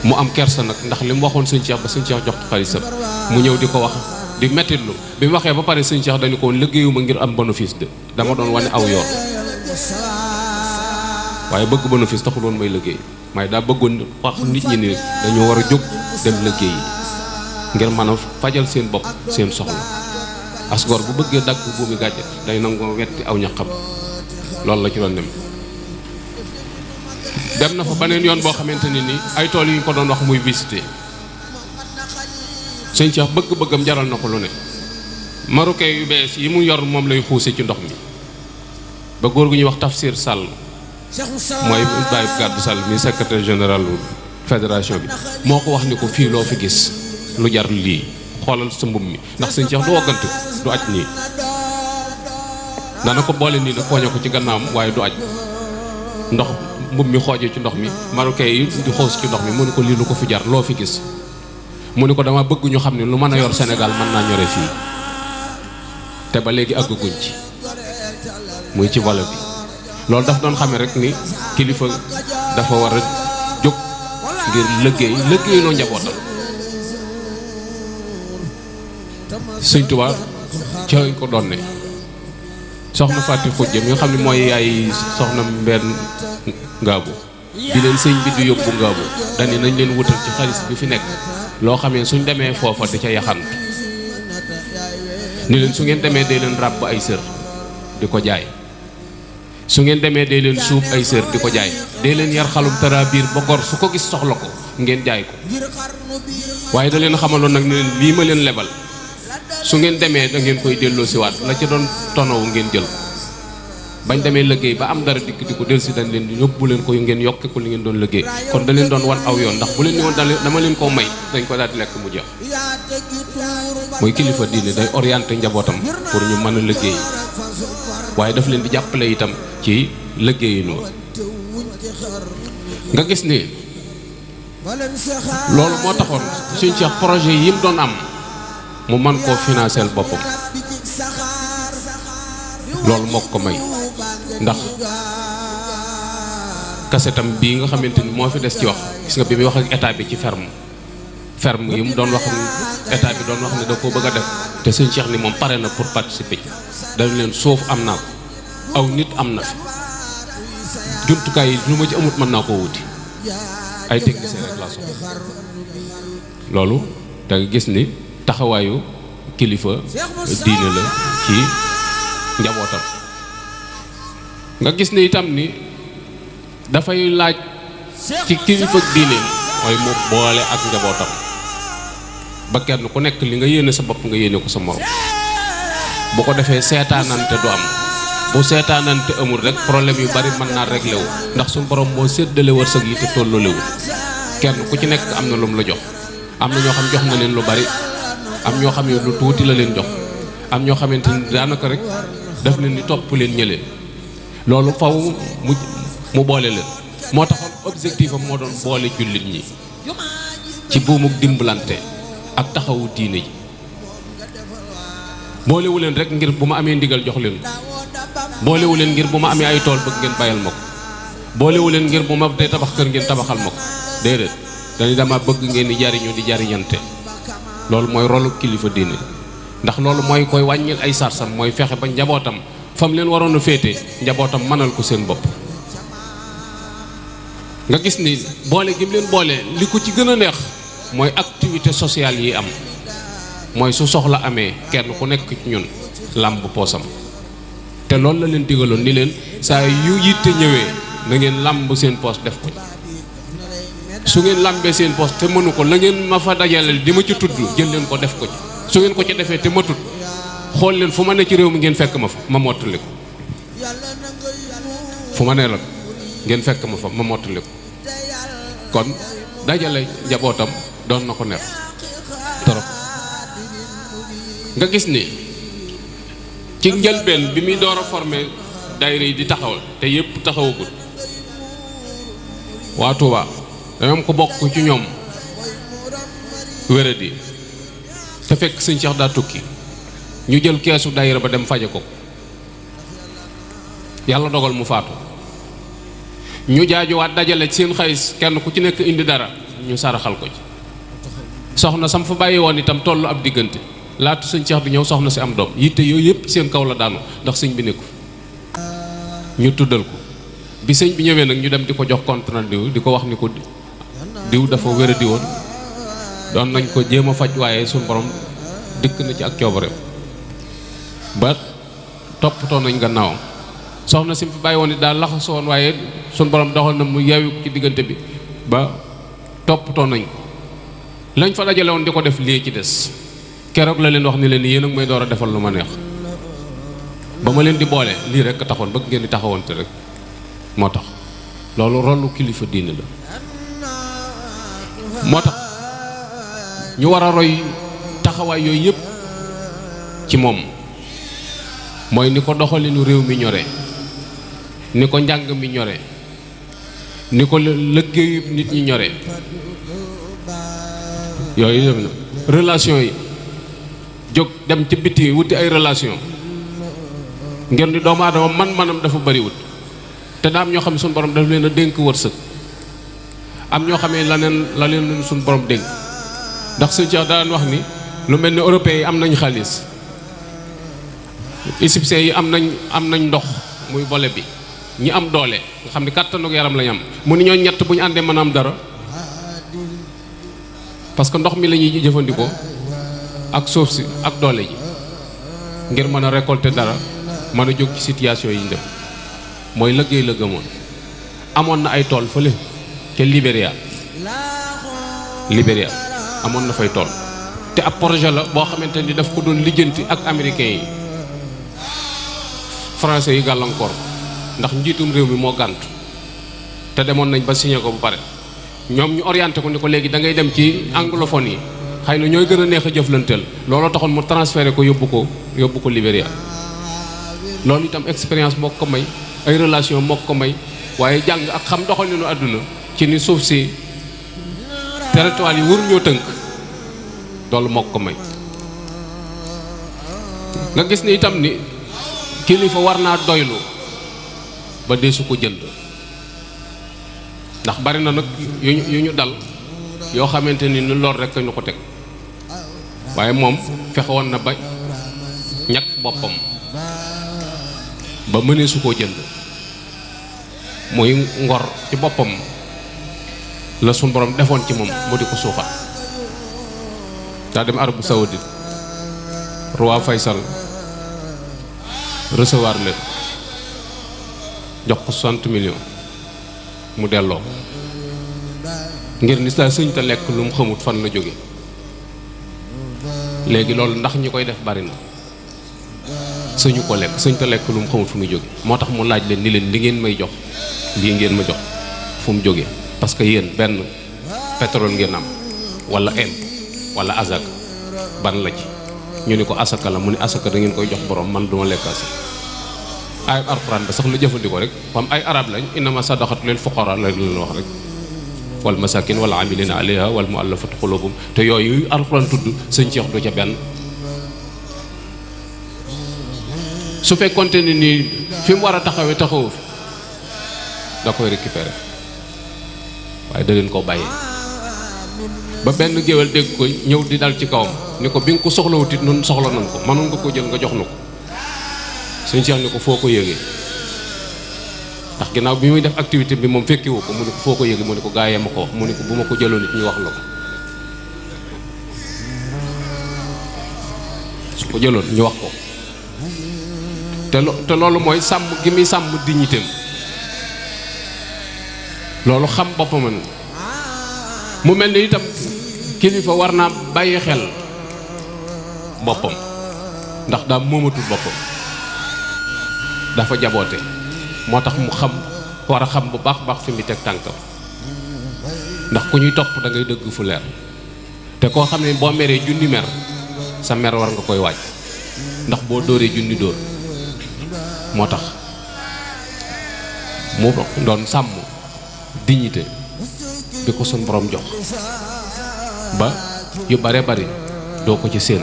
mu am kersa nag ndax li mu waxoon sëñ Cheikh ba sëñ Cheikh jox ko xaalisam mu ñëw di ko wax di mettitlu bi mu waxee ba pare sëñ Cheikh dañu ko liggéeyuma ngir am bénéfice de dama doon wane aw yoon waaye bëgg bénéfice taxul woon may liggéey may daa bëggoon wax nit ñi ni dañoo war a jóg dem liggéey yi ngir mën a fajal seen bopp seen soxla asgor bu bëggee dagg buumi gàcce day nangoo wetti aw ñaqam loolu la ci doon dem na fa beneen yoon boo xamante ne ni ay tool yu ñu ko doon wax muy visité sëñ Cheikh bëgg-bëggam jaral na ko lu ne marocain yu bees yi mu yor moom lay xuuse ci ndox mi ba góor gu ñuy wax Tafsir Sall mooy Baye Gàddu Sall mi secrétaire général fédération bi moo ko wax ni ko fii loo fi gis lu jar lii xoolal sa mbub mi ndax sëñ Cheikh du woggante du aj nii dana ko boole nii nag poñe ko ci gannaawam waaye du aj ndox mbub mi xoojee ci ndox mi marocain yi di xoos ci ndox mi mu ne ko lii lu ko fi jar loo fi gis mu ne ko dama bëgg ñu xam ne lu mën a yor Sénégal mën naa ñore fii te ba léegi àgguñ ci muy ci volet bi loolu daf doon xamee rek ni kilifa dafa war a jóg ngir liggéey loo njabootam sëñ Tuubaa ca lañ ko doon ne soxna Faati Xujja mi nga xam ne mooy yaay soxna Mbenn Ngaabu bi leen sëñ bi di yóbbu Ngaabu dañu nañ leen wutal ci xaalis bi fi nekk loo xamee suñ demee foofa di ca yaxantu ni leen su ngeen demee dee leen ràbb ay sër di ko jaay su ngeen demee dee leen suub ay sër di ko jaay dee leen yar xalum tara biir ba gor su ko gis soxla ko ngeen jaay ko waaye da leen xamaloon nag ne leen lii ma leen lebal su ngeen demee da ngeen koy delloo siwaat la ca doon tonowu ngeen jël bañ demee liggéey ba am dara dikk di ko dellusi dañ leen di yóbbu leen ko ngeen yokke ko li ngeen doon liggéey kon da leen doon wan aw yoon ndax bu leen ni woon dama leen koo may dañ ko daal di lekk mu jeex mooy kilifa diine day orienté njabootam pour ñu mën a liggéey waaye daf leen di jàppale itam ci liggéeyi noonu nga gis ni loolu moo taxoon suñ Cheikh projet yi mu doon am mu man koo financer boppam loolu moo ko may ndax kasetam bii nga xamante ni moo fi des ci wax gis nga bi muy wax ak état bi ci ferme yi mu doon wax état bi doon wax ne da koo bëgg a def te sëñ Cheikh ni moom pare na pour participer dañ leen suuf am naa ko aw nit am na fi jumtukaay yi lu ma ci amut mën naa koo wuti ay technicien rek laa soxla loolu da nga gis ni taxawaayu kilifa diine la ci njabootam nga gis ni itam ni dafay laaj ci kilifa diine mooy mu boole ak njabootam ba kenn ku nekk li nga yéene sa bopp nga yéene ko sa morom bu ko defee seetaanante du am bu seetaanante amul rek problème yu bari mën naa réglé wu ndax suñu borom moo séddale wërsëg yi te tolloolewul kenn ku ci nekk am na lu mu la jox am na ñoo xam jox na leen lu bari am ñoo xam ne lu tuuti la leen jox am ñoo xamante ni daanaka rek daf leen di topp leen ñëleen loolu faw mu boole leen moo taxoon objectif am moo doon boole jullit ñi ci buumuk dimbalante ak taxawu diine ji boolewu leen rek ngir bu ma amee ndigal jox leen boolewu leen ngir bu ma amee ay tool bëgg ngeen bayal ma ko boolewu leen ngir bu ma dee tabax kër ngeen tabaxal ma ko déedéet dañu dama bëgg ngeen di jariñu di jariñante loolu mooy rolu kilifa diine ndax loolu mooy koy wàññil ay sarsam mooy fexe ba njabootam fam leen waroon a féete njabootam mënal ko seen bopp nga gis ni boole gi mu leen boole li ko ci gën a neex mooy activité sociale yi am mooy su soxla amee kenn ku nekk ci ñun làmb poosam te loolu la leen digaloon ni leen saa yu yitte ñëwee na ngeen làmb seen poos def ko su ngeen làmbee seen poos te mënu ko la ngeen ma fa dajale di ma ci tudd jël leen ko def ko ci su ngeen ko ci defee te matut xool leen fu ma ne ci réew mi ngeen fekk ma fa ma mottali ko fu ma ne la ngeen fekk ma fa ma mottali ko kon dajale njabootam doon na ko neex torop nga gis ni ci njëlbeen bi muy door a formé daayira yi di taxawal te yépp taxawagul waa Touba dañoo am ko bokk ci ñoom wéradi te fekk sëñ Cheikh daa tukki ñu jël keesu daayira ba dem faje ko yàlla dogal mu faatu ñu jaajuwaat dajale ci seen xaalis kenn ku ci nekk indi dara ñu saraxal ko ci. soxna sam fa bàyyi woon itam toll ab diggante laatu sëñ Cheikh di ñëw soxna si am doom yitte yooyu yëpp seen kaw la daanu ndax sëñ bi nekku ñu tuddal ko bi sëñ bi ñëwee nag ñu dem di ko jox compte rendu di ko wax ni ko diw dafa wéradi woon doon nañ ko jéem a faj waaye suñu borom dikk na ci ak coobareem ba toppatoo nañ gannaawam. soxna si mu fi bàyyi woon it daal laxasu woon waaye suñu borom doxal na mu yeewu ci diggante bi ba toppatoo nañ ko lañ fa dajale woon di ko def lii ci des keroog la leen wax ni leen yéen ak may door a defal lu ma neex ba ma leen di boole lii rek taxoon bëgg ngeen di taxawante rek moo tax loolu rolu kilifa diine la. moo tax ñu war a roy taxawaay yooyu yëpp ci moom mooy ni ko doxalinu réew mi ñore ni ko njàng mi ñore ni ko liggéeyu nit ñi ñore yooyu dem na relation yi jóg dem ci biti wuti ay relation ngir ni doomu aadama man-manam dafa bariwut te daa am ñoo xam ne suñu borom daf leen a dénk wërsëg am ñoo xamee la leen suñu borom dénk ndax sëñ Cheikh daan wax ni lu mel ni européens yi am nañ xaalis égyptiens yi am nañ ndox muy volet bi ñi am doole nga xam ne kàttanu yaram lañ am mu ni ñoo ñett bu ñu àndee mën a am dara parce que ndox mi la ñuy jëfandikoo ak suuf si ak doole ji ngir mën a récolter dara mën a jóg ci situation yi ñu dem mooy liggéey la gëmoon amoon na ay tool fële ca Libéria amoon na fay tool te ab projet la boo xamante ni daf ko doon lijjanti ak américains yi français yi gàllankoor ndax njiitum réew mi moo gàntu te demoon nañ ba signé ko bu pare ñoom ñu orienté ko ni ko léegi da ngay dem ci anglophone yi xëy na ñooy gën a neex a jëflanteel looloo taxoon mu transféré ko yóbbu ko Libéria loolu itam expérience moo ko may ay relation moo ko may waaye jàng ak xam doxalinu àdduna ci ni suuf si territoire yi waruñoo tënk loolu moo ko may nga gis ni itam ni kilifa war naa doylu ba deesu ko jënd ndax bari na nag yu ñu dal yoo xamante ni lool rek ñu ko teg waaye moom fexe woon na ba ñàkk boppam ba mënee su koo jënd muy ngor ci boppam la suñ borom defoon ci moom mu di ko suuxat daa dem Arabie Saoudite roi Faysal recevoir leen jox ko 60 millions mu delloo ngir ni saa sëñ ta lekk lu mu xamut fan la jóge léegi loolu ndax ñi koy def bari na sëñu ko lekk sëñ ta lekk lu mu xamut fu mu jóge moo tax mu laaj leen ni leen li ngeen may jox lii ngeen ma jox fu mu jóge parce que yéen benn pétrole ngeen am wala impôt wala asaka ban la ci ñu ni ko asaka la mu ni asaka da ngeen koy jox borom man duma lekk asaka ay alxuraan ba sax la jëfandikoo rek comme ay arab lañ innama sadaqatu lil fuqara la leen wax rek wal masakin wal amilina alayha wal muallafati qulubum te yooyu alxuraan tudd sëñ Cheikh du ca benn su fekkonte ni nii fi mu war a taxawee taxawu fi da koy récupérer waaye da leen koo bàyyee ba benn géwél dégg ko ñëw di dal ci kawam ni ko bi nga ko soxlawutit nun soxla nan ko mënoon nga ko jël nga jox na ko sëñ Cheikh ni ko foo ko yëgee ndax ginnaaw bi muy def activité bi moom fekkiwu ko mu ne ko foo ko yëgee mu ne ko gaayee ma ko wax mu ne ko bu ma ko jëloon nit ñu wax la ko su ko jëloon ñu wax ko te loolu mooy sàmm gi muy sàmm dignitéem loolu xam boppam na mu mel ni itam kilifa war naa bàyyi xel boppam ndax daa moomatul boppam dafa jaboote moo tax mu xam war a xam bu baax baax fi mu teg tànkam ndax ku ñuy topp da ngay dëgg fu leer te koo xam ne boo meree junni mer sa mer war nga koy waaj ndax boo dóoree junni dóor moo tax mu doon sàmm dignité bi ko sun borom jox ba yu bare bari doo ko ci seen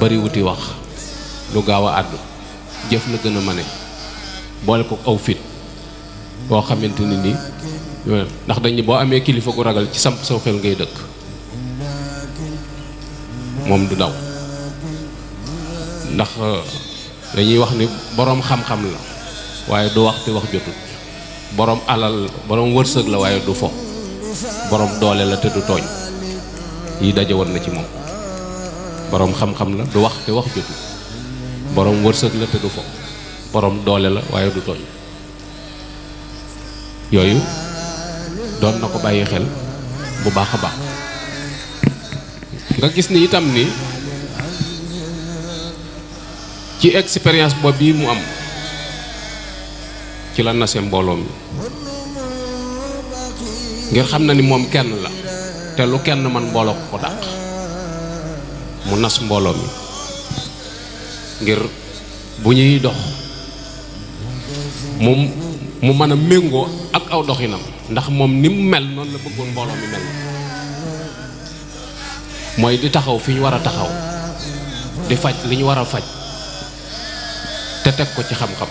bari wuti wax lu gaaw a àddu jëf la gën a mane boole ko aw fit boo xamante ni ndax dañ ni boo amee kilifa gu ragal ci samp saw xel ngay dëkk moom du daw ndax dañuy wax ni boroom xam-xam la waaye du wax te wax jotul boroom alal boroom wërsëg la waaye du fo boroom doole la te du tooñ yi daje woon na ci moom boroom xam-xam la du wax te wax jotul boroom wërsëg la te du fo boroom doole la waaye du tooñ yooyu doon na ko bàyyi xel bu baax a baax nga gis ni itam ni ci expérience boobu bii mu am ci la nase mbooloo mi ngir xam na ni moom kenn la te lu kenn man mbooloo ko dàq mu nas mbooloo mi ngir bu ñuy dox mu mën a méngoo ak aw doxinam ndax moom ni mu mel noonu la bëggoon mbooloo mi mel mooy di taxaw fi ñu war a taxaw di faj li ñu war a faj te teg ko ci xam-xam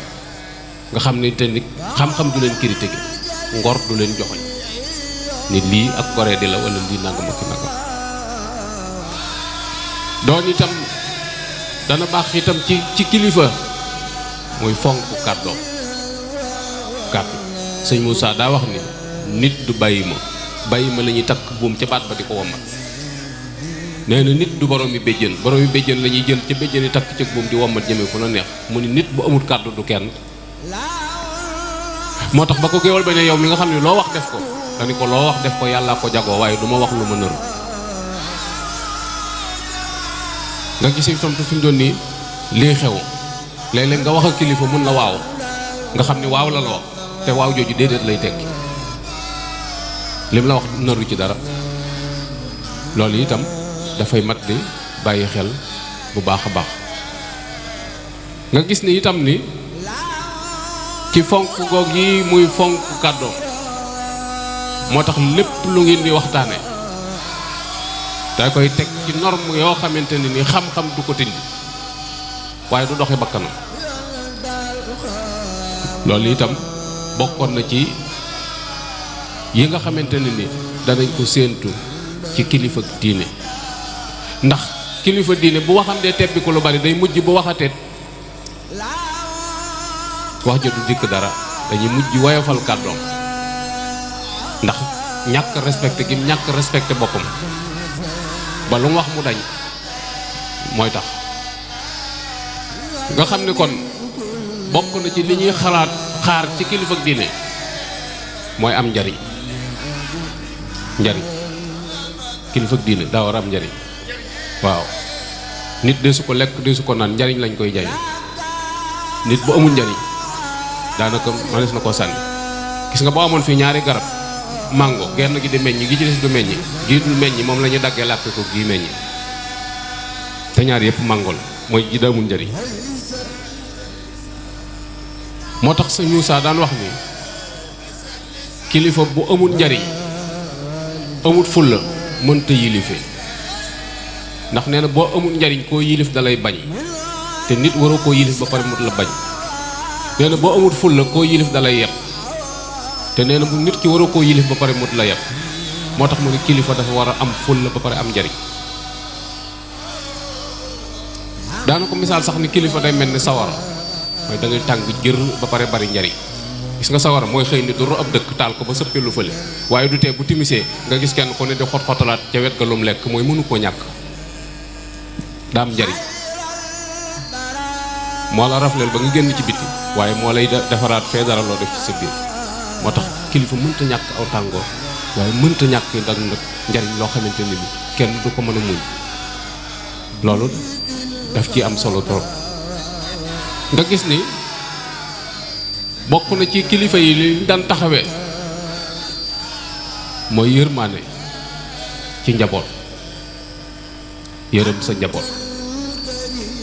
nga xam ni te nit xam-xam du leen critiquer ngor du leen joxoñ nit lii ak goree di la wala lii nangam ak nangam doon itam dana baax itam ci kilifa muy fonk kàddoom kàddu sëñ Moussa daa wax ni nit du bàyyi ma la ñuy takk buum ca baat ba di ko wommat nee na nit du borom yi béjjën la ñuy jël ca béjjën yi takk ca buum di wommat jëmee fu la neex mu ni nit bu amul kàddu du kenn moo tax ba ko géwal ba ne yow mi nga xam ne loo wax def ko dani ko loo wax def ko yàlla ko jagoo waaye du ma wax lu ma nëru nga gis itam fi mu doon nii lii xew léeg-léeg nga wax ak kilifa mun la waaw nga xam ni waaw la wax te waaw jooju déedéet lay tekki lim la wax nëru ci dara loolu itam dafay mat di bàyyi xel bu baax a baax nga gis ni itam ni ci fonk goog yi muy fonk kàddoom moo tax lépp lu ngeen di waxtaane day koy teg ci norme yoo xamante ne ni xam-xam du ko tindi waaye du doxe bakkanam loolu itam bokkoon na ci yi nga xamante ne ni danañ ko séentu ci kilifa diine ndax kilifa diine bu waxam dee tebbi ko lu bari day mujj bu waxateet wax ja du dikk dara dañuy mujj woyofal kàddoom ndax ñàkk respecté gi ñàkk respecté boppam ba lu mu wax mu dañ mooy tax nga xam ni kon bokk na ci li ñuy xaar ci kilifa diine mooy am njariñ kilifa diine daa war a am njariñ waaw nit de su ko lekk de su ko naan njariñ lañ koy jaay nit bu amul njariñ daanaka manees na koo sànni gis nga boo amoon fii ñaari garab mango genn gi di meññ gi ci des du meññ gi dul meññ moom la ñu daggee làkk ko gii meññ te ñaar yëpp mango la mooy ji damul njariñ moo tax sëñ Moussa daan wax ni kilifa bu amul njariñ amul fulla mënta yilife ndax nee na boo amul njariñ koo yilif dalay bañ te nit waroo koo yilif ba pare mut la bañ nee na boo amul fulla koo yilif dalay yeb te nee na bu nit ki waroo koo yilif ba pare mut la yeb moo tax mu ne kilifa dafa war a am fulla ba pare am njariñ daana ko misaal sax ni kilifa day mel ni sawara mooy da ngay tàng jër ba pare bari njariñ gis nga sawara mooy xëy ni duru ab dëkk taal ko ba sëppelu fële waaye du tee bu timisee nga gis kenn ko ne di xot-xotalaat ca wet ga lum lekk mooy mënu koo ñàkk daa am njariñ moo la rafleel ba nga génn ci biti waaye moo lay defaraat fee dara loo def ci sa biir moo tax kilifa mënta ñàkk aw tàngoor waaye mënta ñàkk nag njariñ loo xamante ni bi kenn du ko mën a muñ loolu daf ci am solo trop nga gis ni bokk na ci kilifa yi li ñu daan taxawee mooy yërmaane ci njaboot yërëm sa njaboot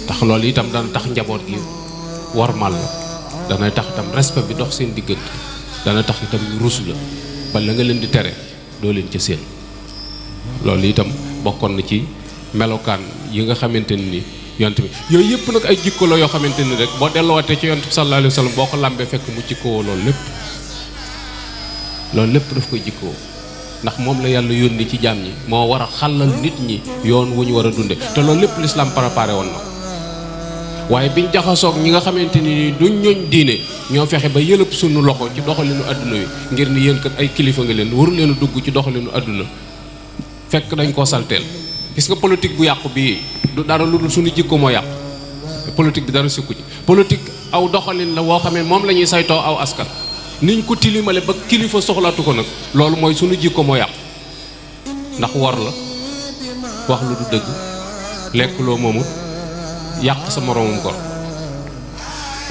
tax loolu itam dana tax njaboot gi warmal la danay tax itam respect bi dox seen diggante dana tax itam ñu rus la ba la nga leen di tere doo leen ca seen loolu itam bokkoon na ci melokaan yi nga xamante ni yonent bi yooyu yëpp nag ay jikko la yoo xamante ni rek boo delluwaatee ci yonent bi sallallahu alayhi wa sallam boo ko làmbee fekk mu jikkoo loolu lépp loolu lépp daf koy jikkoo ndax moom la yàlla yónni ci jaam ñi moo war a xàllal nit ñi yoon wu ñu war a dunde te loolu lépp l'islam préparé woon na ko waaye biñ jaxasoog ñi nga xamante ni duñ ñooñ diine ñoo fexe ba yëlëb sunu loxo ci doxalinu àdduna wi ngir ni yéen kat ay kilifa nga leen waru leen a dugg ci doxalinu àdduna fekk dañ koo salteel gis nga politique bu yàqu bii du dara lu dul suñu jikko moo yàqu politique bi dara sikku ci politique aw doxalin la woo xamee moom la ñuy saytoo aw askan niñ ko tilimale ba kilifa soxlaatu ko nag loolu mooy suñu jikko moo yàqu ndax war la wax lu du dëgg lekk loo moomut yàq sa moroomum gor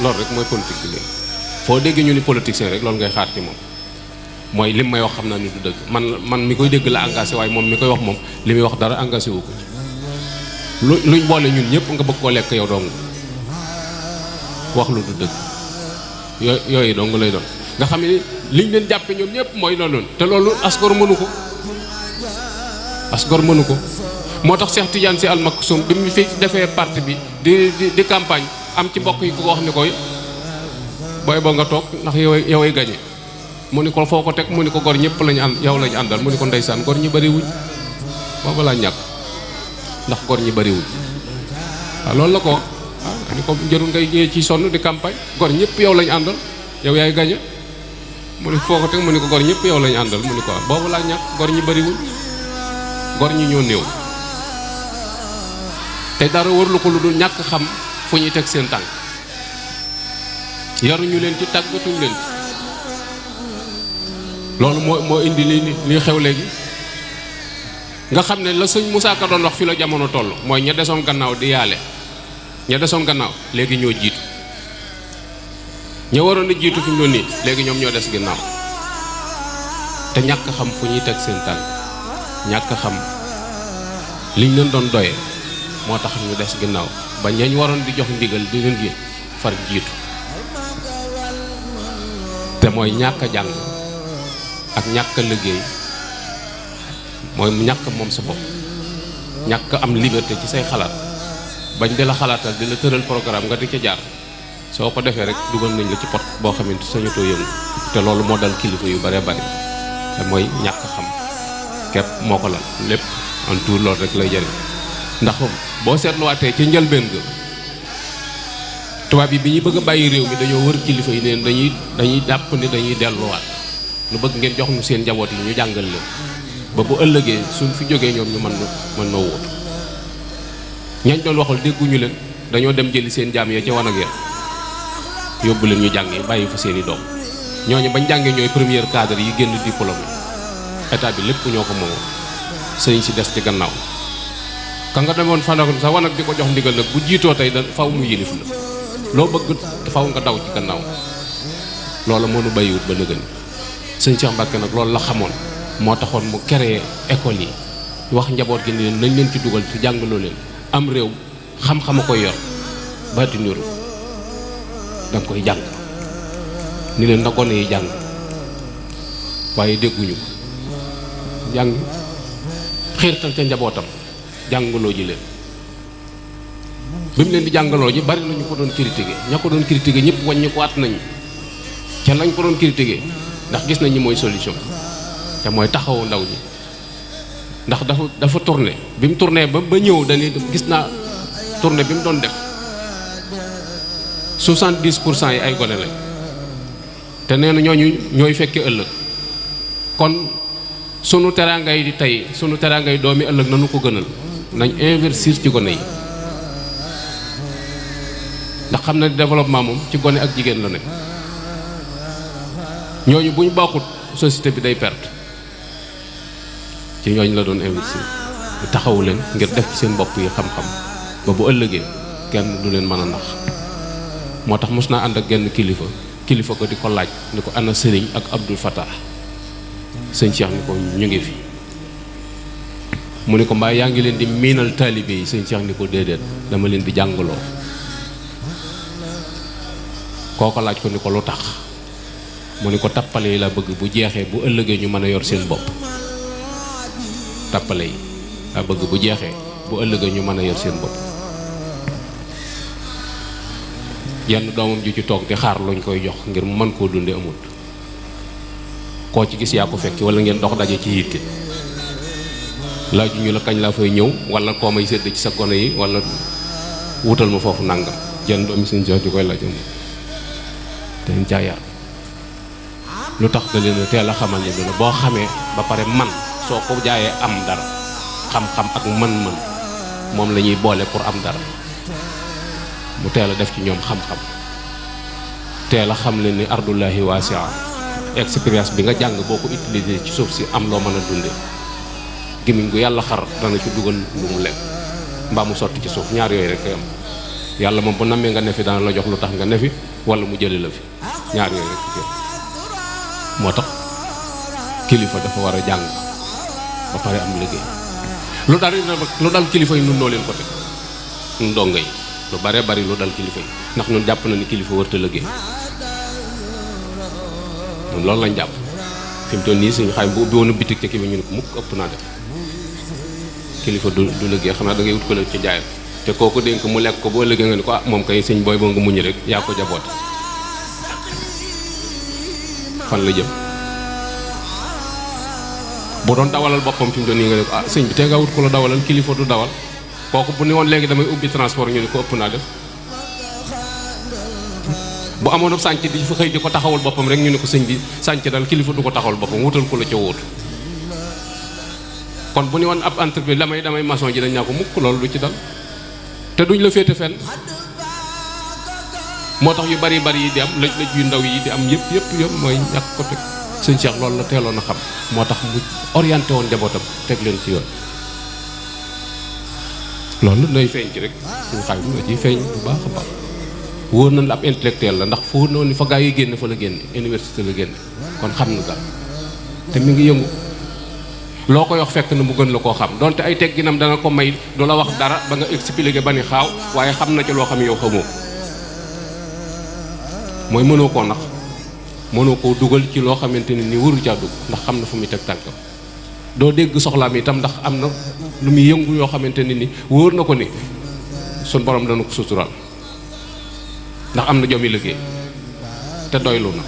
loolu rek mooy politique bi léegi foo dégg ñu ni politicien rek loolu ngay xaar ci moom mooy lim may wax xam naa ni du dëgg man mi koy dégg la engagé waaye moom mi koy wax moom li muy wax dara engagé wu ko luñ boole ñun ñëpp nga bëgg koo lekk yow dong wax lu du dëgg yooyu dong lay doon nga xam ne liñ leen jàppe ñoom ñëpp mooy loolu te loolu asgor mënu ko moo tax Cheikh Tidiane Sy Al Maktoum bi mu fi defee parti bi di campagne am ci mbokk yi ku ko wax ni koy booy boo nga toog ndax yoway gañe mu ni ko foo ko teg mu ni ko gor ñëpp lañu ànd yow lañu àndal mu ni ko ndeysaan gor ñi bari wuñ booba laa ñàkk ndax gor ñi bari wuñ waaw loolu la ko ni ko jërul ngay ci sonn di campagne gor ñëpp yow lañu àndal yow yaay gañe mu ni foo ko teg mu ni ko gor ñëpp yow lañu àndal mu ni ko boobu laa ñàkk gor ñi bari wuñ gor ñi ñoo néew te dara warlu ko lu dul ñàkk xam fu ñuy teg seen tànk yaruñu leen ci tàggatuñ leen ci loolu moo indi li xew léegi nga xam ne la sëñ Moussa Ka doon wax fi la jamono toll mooy ña desoon gannaaw di yaale ña desoon gannaaw léegi ñoo jiitu ña waroon a jiitu fi mu doon nii léegi ñoom ñoo des gannaaw te ñàkk xam fu ñuy teg seen tànk ñàkk xam liñ leen doon doyee moo tax ñu des ginnaaw ba ñañ waroon di jox ndigal di leen gi far jiitu te mooy ñàkk a jàng ak ñàkk a liggéey mooy ñàkk moom sa bopp ñàkk am liberté ci say xalaat bañ di la xalaatal di la tëral programme nga di ca jaar soo ko defee rek dugal nañ la ci pot boo xamante sañutoo yëngu te loolu moo dal kilifa yu bare bari te mooy ñàkk xam képp moo ko lal lépp en tout loolu rek lay jëriñ ndax boo seetluwaatee ci njëlbeen ga tubaab yi bi ñuy bëgg a bàyyi réew mi dañoo wër kilifa yi neen dañuy jàpp ni dañuy delluwaat lu bëgg ngeen jox ñu seen njaboot yi ñu jàngal leen ba bu ëllëgee suñ fi jógee ñoom ñu mën noo wóotu ñañ doon waxal dégguñu leen dañoo dem jëli seen jaam ya ca wanag ya yóbbu leen ñu jàng yi bàyyi fa seeni doom ñooñu bañ jàngee ñooy premier cadre yi génn diplôme état bi lépp ñoo ko moomoon sëriñ si des ci gannaaw ka nga demoon fanako sa wanag di ko jox ndigal nag bu jiitoo tey da faw mu yilif la loo bëgg faw nga daw ci gannaaw loolu moo nu bàyyiwut ba nëgën sëñ Cheikh Mbacke nag loolu la xamoon moo taxoon mu créé école yi wax njaboot gi ni leen nañ leen ci dugal ci jàngaloo leen am réew xam-xama koy yor baati niru da nga koy jàng ni leen na gone yi jàng waaye dégguñu ko jàng xiirtal ca njabootam jàngaloo ji leen bi mu leen di jàngaloo ji bari nañu ko doon critiqué ña ko doon critiqué ñëpp wàññi ko at nañu ca lañ ko doon critiqué ndax gis nañ ñi mooy solution te mooy taxawu ndaw ñi ndax dafa tourné bi mu tourné ba ñëw dañuy gis naa tourné bi mu doon def 70% yi ay gone lañ te nee na ñooñu ñooy fekke ëllëg kon sunu teraangay di tey sunu teraangay doomi ëllëg nanu ko gënal nañ investir ci gone yi ndax xam na développement moom ci gone ak jigéen la nekk ñooñu bu ñu baaxut société bi day perte ci ñooñu la doon investir ñu taxawu leen ngir def ci seen bopp yi xam-xam ba bu ëllëgee kenn du leen mën a nax moo tax mos naa ànd ak genn kilifa ko di ko laaj ni ko ana sëriñ ak Abdul Fattah sëñ Cheikh ni ko ñu ngi fi mu ni ko mbaa yaa ngi leen di miinal taalibe yi sëñ Cheikh ni ko déedéet dama leen di jàngaloo kooko laaj ko ni ko lu tax mu ni ko tappale yi la bëgg bu jeexee bu ëllëgee ñu mën a yor seen bopp tappale yi la bëgg bu jeexee bu ëllëgee ñu mën a yor seen bopp yenn doomam ju ci toog di xaar luñ koy jox ngir mu mën koo dunde amut koo ci gis yaa ko fekki wala ngeen dox daje ci yitte laaju ñu la kañ laa fay ñëw wala koo may sédd ci sa gone yi wala wutal ma foofu nàngam jenn doomi sëñ Cheikh di koy laaj te jaayar lu tax da leen teel a xamal ne dina boo xamee ba pare man soo ko jaayee am dara xam-xam ak mën-mën moom la ñuy boole pour am dara mu teel a def ci ñoom xam-xam teel a xam leen ni ardullahi wasia expérience bi nga jàng boo ko utiliser ci suuf si am loo mën a dunde gémmiñ gu yàlla xar dana ci dugal lu mu lekk mbaa mu sotti ci suuf ñaar yooyu rek koy am yàlla moom bu nammee nga nefi dana la jox lu tax nga nefi wala mu jëli la fi ñaar yooyu rek koy moo tax kilifa dafa war a jàng ba pare am liggéey lu dal kilifa yi nun noo leen ko teg nun donga yi lu bare bari lu dal kilifa yi ndax ñun jàpp na ni kilifa wërta liggéey ñun loolu lañ jàpp fi mu toll nii suñu xay bu ubbi woon bitik ci kii bi ñu ne ko mukk ëpp naa def kilifa du liggéey xam naa da ngay wut ko la ci jaayam te kooku dénk mu lekk ko boo liggéey nga ni ko ah moom kay sëñ booy boo nga muñ rek yaa ko jaboote fan la jëm bu doon dawalal boppam fi mu doon nii nga ne ko ah sëñ bi te nga wut ko la dawalal kilifa du dawal kooku bu ni woon léegi damay ubbi transport ñu ne ko ëpp naa def bu amoon ab sànc di fa xëy di ko taxawal boppam rek ñu ne ko sëñ bi sànc dal kilifa du ko taxawal boppam wutal ko la ca wóotu kon bu ni woon ab entreprise damay maçon ji dañ naa ko mukk loolu du ci dal te duñ la féete fenn moo tax yu bari yi di am lëj yu ndaw yi di am yëpp mooy ñàkk ko teg sëñ Cheikh loolu la teeloon a xam moo tax mu orienté woon njabootam teg leen ci yoon loolu nay feeñ ci rek suñu xay bi nga ciy feeñ bu baax a baax wóor na la ab intellectuel la ndax foo noonu fa gaa yi génn fa la génne université la génne kon xam na dara te mi ngi yëngu loo koy wax fekk na mu gën la koo xam donte ay tegginam dana ko may du la wax dara ba nga expliquer ba ni xaaw waaye xam na ci loo xam yow xamoo mooy mënoo koo nax mënoo koo dugal ci loo xamante ne ni waru caa dugg ndax xam na fu muy teg tànkam doo dégg soxlaam itam ndax am na lu muy yëngu yoo xamante ne ni wóor na ko ni suñ borom dana ko suturaal ndax am na jomi liggéey te doylu na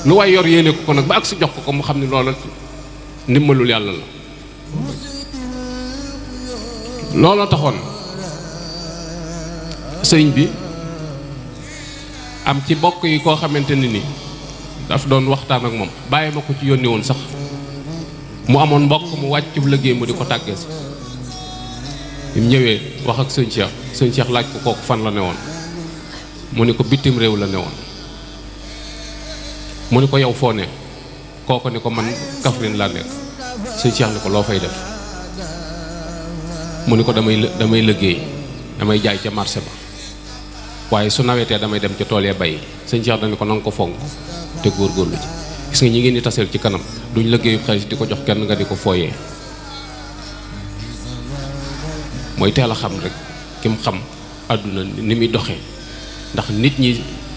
lu waay yor yéene ko nag ba ak si jox ko mu xam ne loola ndimbalul yàlla la looloo taxoon sëñ bi am ci bokk yi koo xamante ne ni daf doon waxtaan ak moom bàyyi ma ko ci yónni woon sax mu amoon mbokk mu wàccub liggéey mu di ko tàggee si bi mu ñëwee wax ak sëñ Cheikh laaj ko kooku fan la ne woon mu ni ko bitim réew la ne woon mu ni ko yow foo ne kooku ni ko man Kaffrine laa nekk sëñ Cheikh ni ko loo fay def mu ni ko damay liggéey damay jaay ca marché ba waaye su nawetee damay dem ca tool ya bay sëñ Cheikh dañu ko nanga ko fonk te góorgóorlu ci gis nga ñi ngeen di taseel ci kanam duñ liggéeyu xaalis di ko jox kenn nga di ko fooyee mooy teel a xam rek ki mu xam àdduna ni muy doxee ndax nit ñi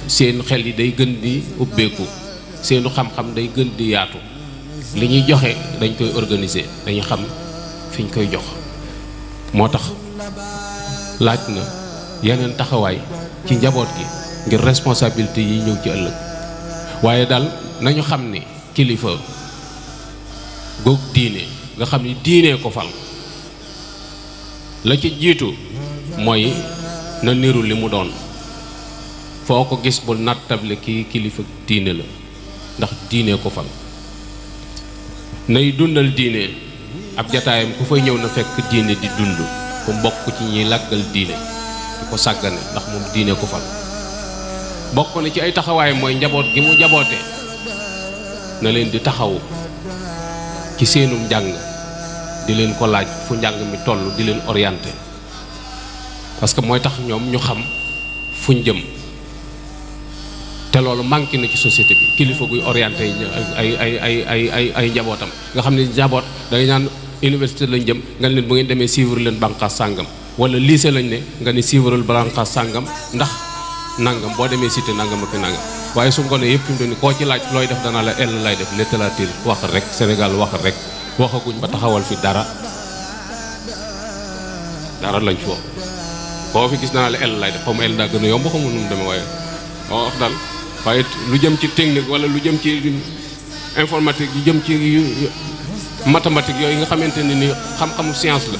seen xel yi day gën di ubbeeku seenu xam-xam day gën di yaatu li ñuy joxe dañ koy organiser dañuy xam fi ñu koy jox moo tax laaj na yeneen taxawaay ci njaboot gi ngir responsabilité yi ñëw ci ëllëg waaye daal nañu xam ni kilifa goog diine nga xam ni diine ko fal la ci jiitu mooy na niru li mu doon foo ko gis bul nattable kii kilifa diine la ndax diine ko fal nay dundal diine ab jataayam ku fay ñëw na fekk diine di dund ku mbokk ci ñiy làggal diine di ko sàggane ndax moom diine ko fal bokk na ci ay taxawaay mooy njaboot gi mu njaboote na leen di taxawu ci seenum njàng di leen ko laaj fu njàng mi toll di leen orienté parce que mooy tax ñoom ñu xam fuñ jëm te loolu manqué na ci société bi kilifa guy orienté ay njabootam nga xam ne njaboot dangay naan université lañ jëm nga leen bu ngeen demee suivre leen bànqaas sàngam wala lycée lañ ne nga ne suivre bànqaas sàngam ndax nangam boo demee cité nangam ak nangam waaye su ngoonee yëpp fi mu doon koo ci laaj looy def dana la ell lay def littérature wax rek Sénégal wax rek waxaguñ ba taxawal fi dara lañ fi wax koo fi gis dana la ell lay def xaw ma ell daa gën a yomb xamu nu mu demee waaye wax daal waaye lu jëm ci technique wala lu jëm ci informatique yu jëm ci mathématique yooyu nga xamante ne ni xam-xamu science la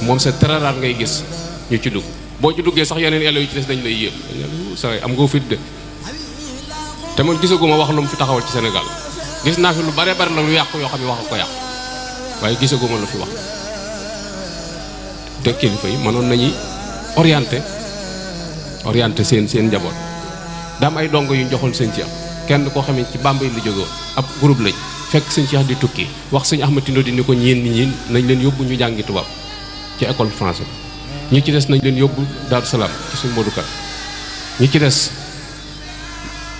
moom c'est très rare ngay gis ñu ci dugg boo ci duggee sax yeneen élèves yi ci des dañ lay yéem say am nga fit de te man gisaguma wax lu mu fi taxawal ci Sénégal gis naa fi lu bare bare la lu yàqu yoo xam ne wax ko yàqu waaye gisaguma lu fi wax te kilifa yi mënoon nañuy orienté seen njaboot daam ay dongo yu ñu joxoon sëñ Cheikh kenn koo xam ne ci Bambey la jóge woon ab groupe lañ fekk sëñ Cheikh di tukki wax sëñ Ahmad Tindo di ni ko ñeen ñi nañ leen yóbbu ñu jàngi tubaab ci école français ñi ci des nañ leen yóbbu Daaru Salaam ci suñ Modou Ka ñi ci des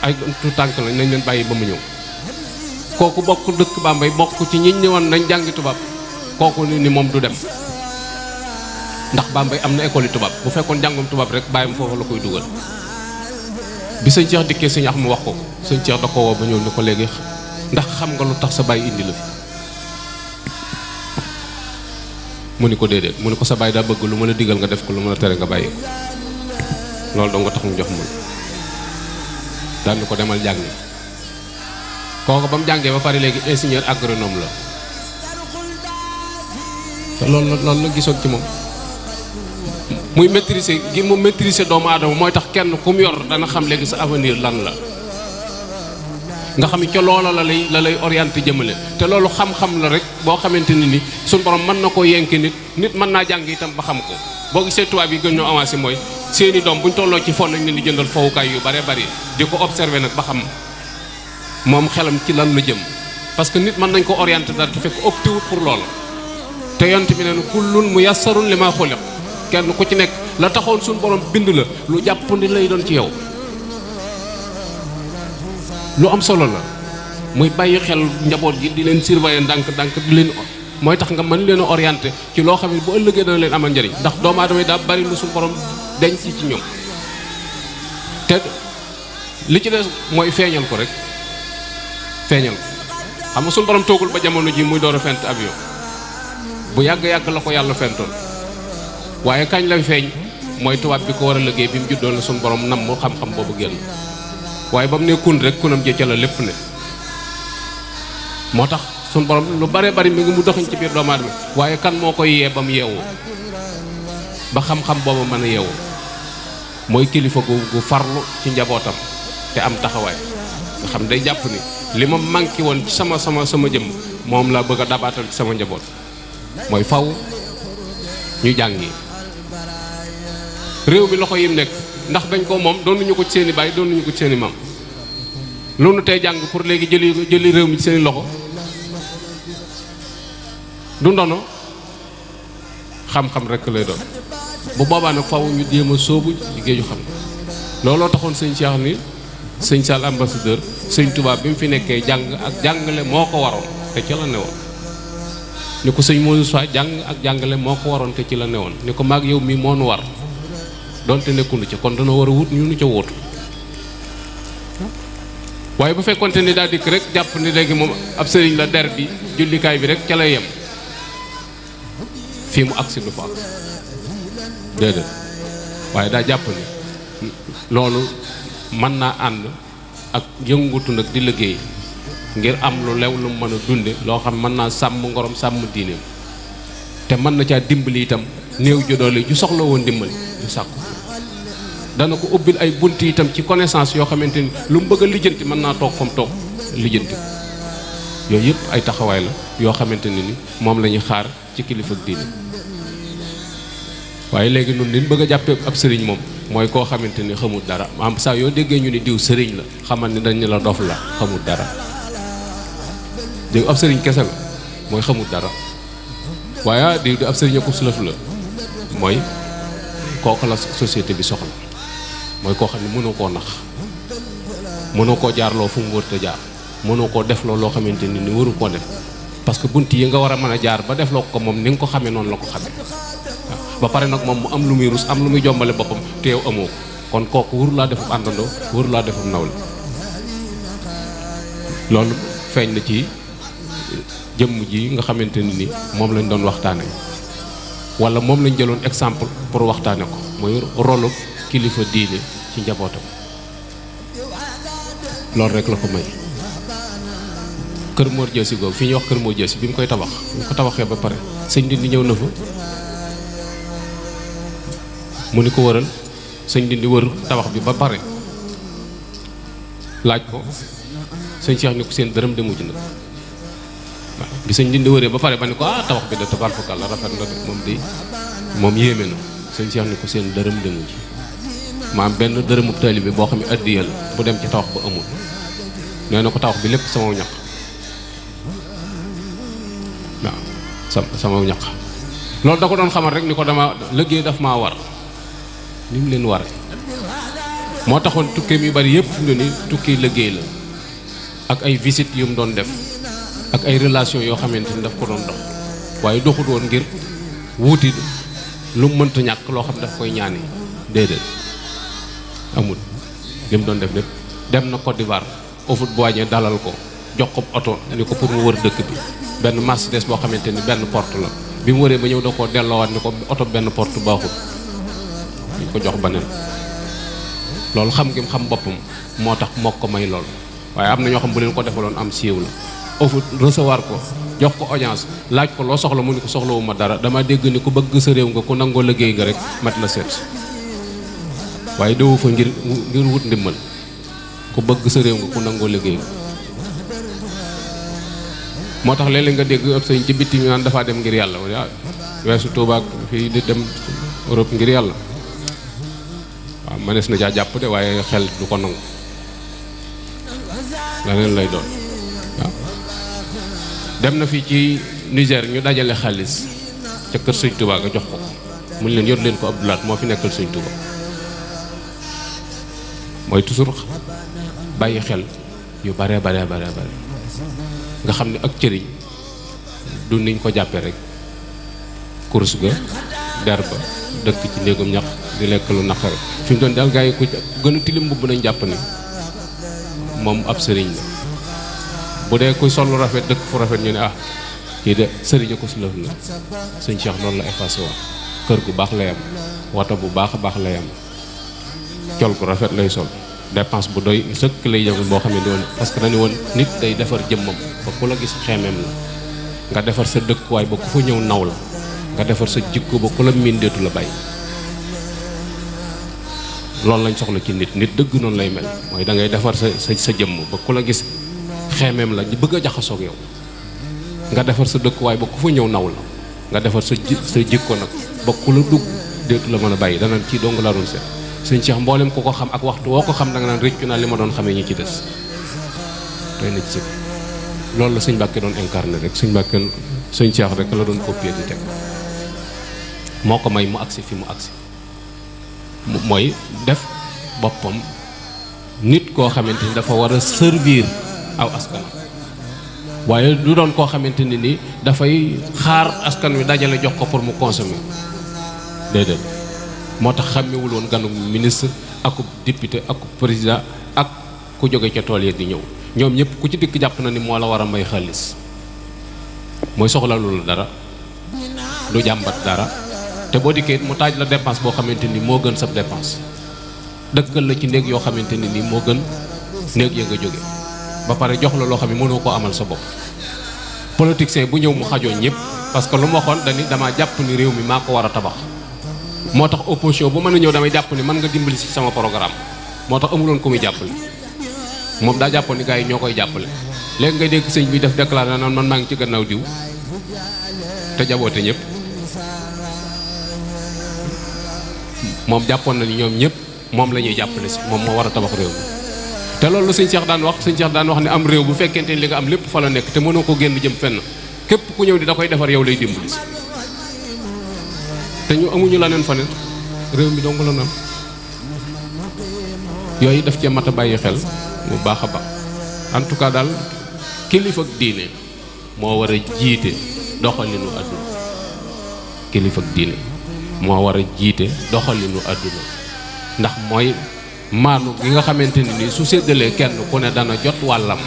ay tu tànk lañ nañ leen bàyyi ba mu ñëw kooku bokk dëkk Bambey bokk ci ñiñ ne woon nañ jàngi tubaab kooku ni moom du dem ndax Bambey am na école yi tubaab bu fekkoon jàngum tubaab rek bàyyam foofu la koy dugal bi sëñ Cheikh dikkee sëñ Axma wax ko sëñ Cheikh da ko woo ba ñëw ni ko léegi ndax xam nga lu tax sa bàyyi indi la fi mu ni ko déedéet mu ni ko sa bàyyi daa bëgg lu mën a digal nga def ko lu mën a tere nga bàyyi ko loolu dong nga tax mu jox mun daal ni ko demal jàngi kooku ba mu jàngee ba pare léegi ingénieur agronome la te loolu la gisoon ci moom muy maîtriser gi mu maîtriser doomu aadama mooy tax kenn ku mu yor dana xam léegi sa avenir lan la nga xam ne ca loola la lay orienté jëmale te loolu xam-xam la rek boo xamante ni suñu borom mën na ko yenki nit mën naa jàng itam ba xam ko boo gisee tubaab yi gën ñoo avancé mooy seeni doom buñ tolloo ci fon nañ leen di jëndal fowukaay yu bare bari di ko observé nag ba xam moom xelam ci lan la jëm parce que nit mën nañ ko orienté dara te fekk opté wut pour loolu te yont bi neen kullun muyassarun lima xuliq kenn ku ci nekk la taxoon suñu borom bind la lu jàppandi lay doon ci yow lu am solo la muy bàyyi xel njaboot gi di leen surveiller ndànk di leen mooy tax nga mën leen a orienté ci loo xam ne bu ëllëgee dana leen amal njëriñ ndax doomu aadama yi daa bari lu suñu borom denc ci ñoom te li ci des mooy feeñal ko rek feeñal ko xam nga suñu borom toogul ba jamono ji muy door a fent avion bu yàgg-yàgg la ko yàlla fentoon waaye kañ lay feeñ mooy tubaab bi ko war a liggéey bi mu juddoon la suñu borom nam mu xam-xam boobu génn waaye ba mu ne kun rek kunam jëcca la lépp ne moo tax suñu borom lu bare bari mi ngi mu doxiñ ci biir doomu aadama waaye kan moo koy yee ba mu yeewu ba xam-xam boobu mën a yeewu mooy kilifa gu farlu ci njabootam te am taxawaay nga xam day jàpp ni li ma manqué woon ci sama jëmm moom laa bëgg a dabaatal ci sama njaboot mooy faw ñu jàngi réew mi loxo yim nekk ndax dañ ko moom doonuñu ko ci seen i baay doonuñu ko ci seen i maam loolu tey jàng pour léegi jëli réew mi ci seen i loxo du ndono xam-xam rek lay doon bu boobaa nag faw ñu jéem a sóobu liggéeyu xam looloo taxoon sëñ Cheikh ni sëñ Sall ambassadeur sëñ Touba bi mu fi nekkee jàng ak jàngale moo ko waroon te ci la newoon ni ko sëñ Moussa jàng ak jàngale moo ko waroon te ci la newoon ni ko maag yow mii moo nu war donte nekkunu ci kon dana war a wut ñu nu ca wóotu waaye bu fekkonte ni daa dikk rek jàpp ni léegi moom ab sëriñ la der bi jullikaay bi rek ca lay yem fii mu agsi du fa agsi déedéet waaye daa jàpp ni loolu mën naa ànd ak yëngutu nag di liggéey ngir am lu lew lu mën a dunde loo xam mën naa sàmm ngorom sàmm diineem te mën na caa dimbali itam néew ju doole ju soxla woon dimbali ju sàkku dana ko ubbil ay bunt itam ci connaissance yoo xamante ni lu mu bëgg a lijjanti mën naa toog fa mu toog lijjanti yooyu yëpp ay taxawaay la yoo xamante ne ni moom la ñuy xaar ci kilifa ak diine waaye léegi nun liñ bëgg a jàppee ab sëriñ moom mooy koo xamante ni xamul dara am saa yoo déggee ñu ni diw sëriñ la xamal ni dañ la dof la xamul dara diw ab sëriñ kese la mooy xamul dara waaye diw di ab sëriñ ak sulëf la mooy kooku la société bi soxla mooy koo xam ne mënoo koo nax mënoo koo jaarloo fu mu wër te jaar mënoo koo def loo xamante ni waru koo def parce que bunt yi nga war a mën a jaar ba def loo ko moom ni nga ko xamee noonu la ko xamee ba pare nag moom mu am lu muy rus am lu muy jombale boppam te yow amoo ko kon kooku waru laa defum àndandoo waru laa defum nawle loolu feeñ na ci jëmm ji nga xamante ni moom lañ doon waxtaane wala moom lañ jëloon exemple pour waxtaane ko mooy rolu kilifa diine ci njabootam loolu rek la ko may kër Mor Jësi googu fi ñuy wax kër Mor Jësi bi mu koy tabax bi mu ko tabaxee ba pare sëñ Ndindi ñëw na fa mu ni ko wëral sëñ Ndindi wër tabax bi ba pare laaj ko sëñ Cheikh ni ko seen dërëm demuj na waaw bi sëñ Ndindi wëree ba pare ba ni ko tabax bi da tabarfakal la rafet na moom de moom yéeme na sëñ Cheikh ni ko seen dërëm demuj maam benn dërëmu taalibe boo xam ne addiya la bu dem ci tabax ba amul nee na ko tabax bi lépp sama ñaq waaw sama ñaq loolu da ko doon xamal rek ni ko dama liggéey daf maa war ni mu leen waree moo taxoon tukkeem yu bari yëpp fu ni tukki liggéey la ak ay visite yu mu doon def ak ay relation yoo xamante ni daf ko doon dox waaye doxut woon ngir wuuti lu mu mënta ñàkk loo xam daf koy ñaani déedéet amul li mu doon def lépp dem na Côte d'Ivoire ofut bu wàññee dalal ko jox ko oto ni ko pour mu wër dëkk bi benn Mercedes boo xamante ni benn porte la bi mu wëree ba ñëw da koo delloowaat ni ko oto benn porte baaxul ñu ko jox beneen loolu xam ngi xam boppam moo tax moo ko may lool waaye am na ñoo xam bu leen ko defaloon am siiw la ofut recevoir ko jox ko audience laaj ko loo soxla mu ni ko soxlawu ma dara dama dégg ni ku bëgg sa réew nga ku nangoo liggéey nga rek mat la seet waaye dewu fa ngir wut ndimbal ku bëgg sa réew nga ku nangoo liggéey moo tax léeg-léeg nga dégg ëpp sëñ ci bitti mi naan dafaa dem ngir yàlla wala weesu Tuuba ak fii di dem Europe ngir yàlla waaw mënees na caa jàpp de waaye xel du ko nangu leneen lay doon waaw dem na fii ci Niger ñu dajale xaalis ca kër sëñ Tuuba nga jox ko mun leen yor leen ko Abdoulaat moo fi nekkal sëñ Tuuba mooy toujours bàyyi xel yu bare nga xam ne ak cëriñ du niñ ko jàppee rek course ga der ba dëkk ci néegum ñax di lekk lu naqare fi mu doon daal gaa yi ku gën a tilim mbubb nañ jàpp ni moom ab sëriñ la bu dee kuy sol lu rafet dëkk fu rafet ñu ne kii de sëriñ a ko si lëf la sëñ Cheikh loolu la effacé woon kër gu baax lay am wata bu baax a baax lay am col gu rafet lay sol dépense bu doy sëkk lay jëm boo xam ne doon parce que dañu woon nit day defar jëmmam ba ku la gis xeemeem la nga defar sa dëkkuwaay ba ku fa ñëw naw la nga defar sa jikko ba ku la miin deetu la bàyyi loolu lañ soxla ci nit dëgg noonu lay mel mooy da ngay defar sa jëmm ba ku la gis xeemeem la bëgg a jaxasoog yow nga defar sa dëkkuwaay ba ku fa ñëw naw la nga defar sa jikko nag ba ku la dugg deetu la mën a bàyyi dana kii dong laa doon seet sëñ Cheikh mboolem ku ko xam ak waxtu woo ko xam da nga naan réccu naa li ma doon xamee ñi ci des doy na ci loolu la sëñ Mbàkke doon incarné rek sëñ Mbàkke sëñ Cheikh rek la doon copier di teg moo ko may mu agsi fi mu agsi mooy def boppam nit koo xamante ni dafa war a servir aw askanam waaye du doon koo xamante ni ni dafay xaar askan wi dajale jox ko pour mu consommer déedéet moo tax xàmmewul woon ganu ministre akub député akub président ak ku jóge ca tool yi di ñëw ñoom ñëpp ku ci dikk jàpp na ni moo la war a may xaalis mooy soxla lu la dara du jàmbat dara te boo dikkee mu taaj la dépense boo xamante ni moo gën sab dépense dëkkal la ci néeg yoo xamante ni nii moo gën néeg ya nga jóge ba pare jox la loo xam ne mënoo koo amal sa bopp politicien bu ñëw mu xajoo ñëpp parce que lu ma waxoon dañi dama jàpp ni réew mi maa ko war a tabax moo tax opposition bu mën a ñëw damay jàpp ni mën nga dimbali ci sama programme moo tax amuloon ku muy jàppale moom daa jàppoon ni gars yi ñoo koy jàppale léegi ngay dégg sëñ bi def déclaré naan man maa ngi ci gannaaw diw te jaboote ñëpp moom jàppoon na ni ñoom ñëpp moom la ñuy jàppale si moom moo war a tabax réew mi te loolu sëñ Cheikh daan wax ne am réew bu fekkente ni li nga am lépp fa la nekk te mënoo ko génn jëm fenn képp ku ñëw di da koy defar yow lay dimbali si te ñu amuñu la neen fa ne réew mi dong la nam yooyu daf cee mat a bàyyi xel bu baax a baax en tout cas daal kilifa ak diine moo war a jiite doxalinu àdduna kilifa ak diine moo war a jiite doxalinu àdduna ndax mooy maanu gi nga xamante ni su séddalee kenn ku ne dana jot wàllam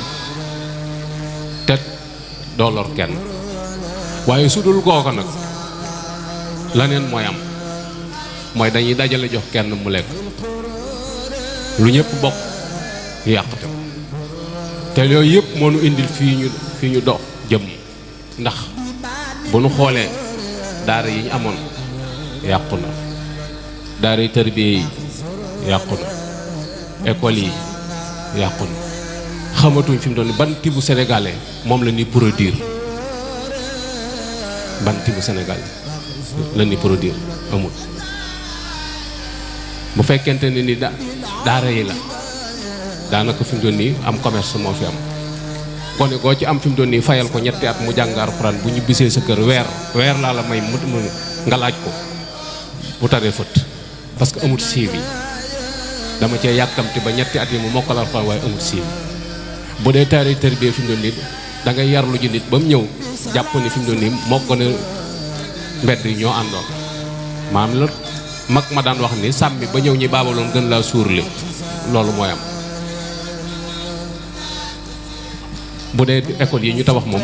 te doo lor kenn waaye su dul kooka nag laneen mooy am mooy dañuy dajale jox kenn mu lekk lu ñëpp bokk ñu yàqate te yooyu yëpp moo nu indil fii ñu fi ñu dox jëm ndax bu nu xoolee daara yi ñu amoon yàqu na daara yi tarbiya yi yàqu na école yi yàqu na xamatuñ fi mu doon ban tibu sénégalais moom la ñuy produire ban tibu sénégalais la ñuy produire amul bu fekkente ne ni daara yi la daanaka fi mu doon nii am commerce moo fi am gone goo ci am fi mu doon nii fayal ko ñetti at mu jàng alxuraan bu ñu bisee sa kër weer laa la may mu nga laaj ko bu taree fët parce que amul suivi dama cee yàkkamti ba ñetti at yi mu mokkal alxuraan waaye amul suivi bu dee taari tarbiyee fi mu doon nii da ngay yarlu ji nit ba mu ñëw jàpp ni fi mu doon nii moo ko ne mbedd yi ñoo àndoon maam la mag ma daan wax ni sàmmi ba ñëw ñi baabaloon gën laa suurle loolu mooy am bu dee école yi ñu tabax moom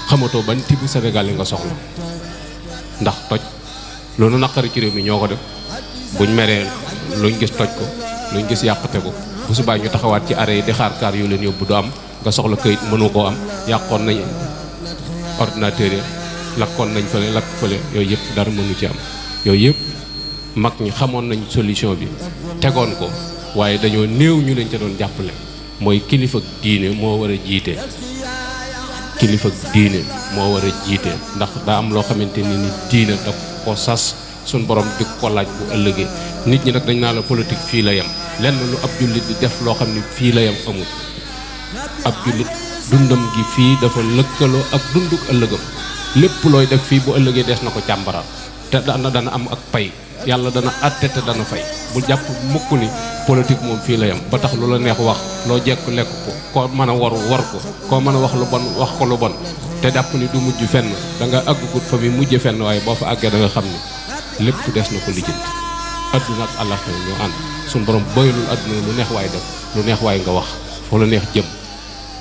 xamatoo ban tibu Sénégal yi nga soxla ndax toj loolu naqari ci réew mi ñoo ko def buñ meree luñ gis toj ko luñ gis yàqate ko bu subaa ñu taxawaat ci arrêt yi di xaar kaar yu leen yóbbu du am nga soxla këyit mënu koo am yàqoon nañ ordinateur yi lakkoon nañ fële lakk fële yooyu yëpp dara mënu ci am yooyu yëpp mag ñi xamoon nañ solution bi tegoon ko waaye dañoo néew ñu leen ca doon jàppale mooy kilifa diine moo war a jiite kilifa diine moo war a jiite ndax daa am loo xamante ni diine da ko sas suñ borom di ko laaj bu ëllëgee nit ñi nag dañ naa la politique fii la yem lenn lu ab jullit di def loo xam ne fii la yem amul ab jullit dundam gi fii dafa lëkkaloo ak dunduk ëllëgam lépp looy def fii bu ëllëgee des na ko càmbaraat te dana am ak pay yàlla dana àtte te dana fay bu jàpp mukk ni politique moom fii la yem ba tax lu la neex wax loo jekk lekk ko koo mën a war ko koo mën a wax lu bon wax ko lu bon te jàpp ni du mujj fenn da nga àggugut fa mi mujj fenn waaye boo fa àggee da nga xam ni lépp des na ko lijjanti adduna ak àllaxira ñoo ànd suñu borom boyalul adduna lu neex waay def lu neex waay nga wax foo la neex jëm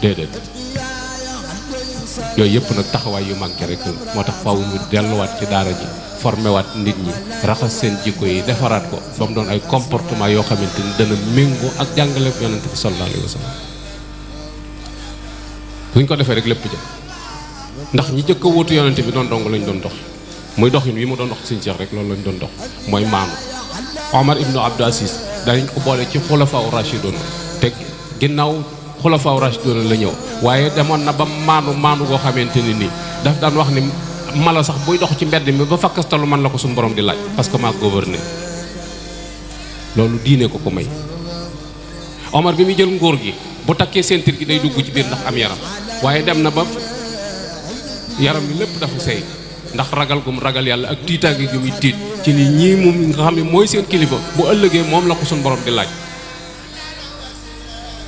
déedéet yooyu yëpp nag taxawaay yu manqué rek moo tax faaw ñu delluwaat ci daara ji formé waat nit ñi raxas seen jikko yi defaraat ko ba mu doon ay comportement yoo xamante ni dana méngoo ak jàngale yonent bi sallallahu alayhi wa sallam buñ ko defee rek lépp jëm ndax ñi jëkk a wuutu yonent bi doon dong lañ doon dox muy doxin wi mu doon dox Sëñ Cheikh rek loolu lañ doon dox mooy maanu Omar ibnu Abdou Aziz dañ ko boole ci xulafaa rashidun te ginnaaw xulafaa rashidun la ñëw waaye demoon na ba maanu goo xamante ni nii daf daan wax ni mala sax buy dox ci mbedd mi ba fakkastalu man la ko suñu borom di laaj parce que maa gouverné loolu diine ko may Omar bi muy jël nguur gi bu takkee ceinture gi day dugg ci biir ndax am yaram waaye dem na ba yaram bi lépp dafa sey ndax ragal gum ragal yàlla ak tiitaange gi muy tiit ci ni ñii moom nga xam ne mooy seen kilifa bu ëllëgee moom la ko suñu borom di laaj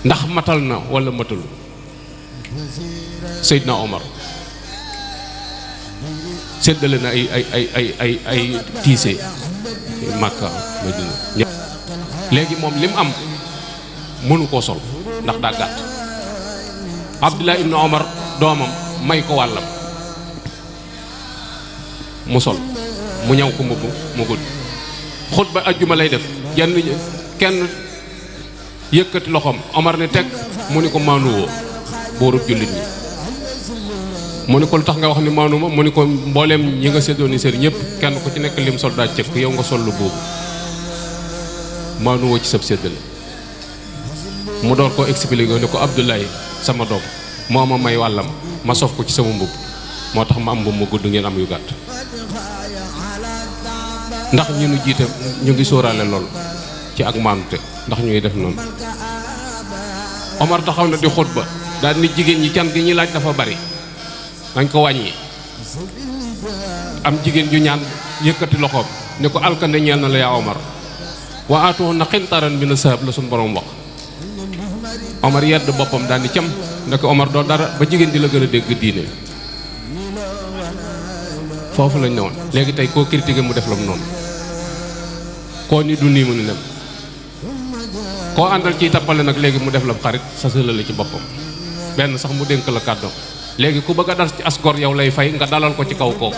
ndax matal na wala matalu Seydina Omar séddale na ay tiise Makka Madina ñëpp léegi moom lim am mënu koo sol ndax daa gàtt Abdullah ibnu Omar doomam may ko wàllam mu sol mu ñaw ko mbubb mu gudd xutba ajjuma lay def kenn yëkkati loxoom Omar ne teg mu ni ko maanuwoo buurub jullit ñi mu ni ko lu tax nga wax ni maanuma mu ni ko mbooleem ñi nga séddoo ni seen ñëpp kenn ku ci nekk lim sol daa cëkk yow nga sol lu boobu maanuwoo ci sab séddale mu door koo expliqué ni ko Abdoulaye sama doom moo ma may wàllam ma sof ko ci sama mbubb moo tax ma am mbubb mu gudd ngeen am yu gàtt ndax ñu nu jiite ñu ngi sóoraale lool ci ak maanute ndax ñuy def noonu Omar taxaw na di xutba daal ni jigéen ñi can gi ñi laaj dafa bari nañ ko wàññi am jigéen ju ñaan yëkkati loxoom ne ko alkande ñeel na la yaa Omar wa aatuhunna qintaran mina zahab la suñu borom wax Omar yedd boppam daal ni cam ne ko Omar doo dara ba jigéen di la gën a dégg diine foofu lañ ne woon léegi tey koo critiqué mu def la mu noonu koo ni du nii mu ni nem koo àndal ciy tappale nag léegi mu def la xarit sa sëlale ci boppam benn sax mu dénk la kàddoom léegi ku bëgg a dal ci asgor yow lay fay nga dalal ko ci kaw kooku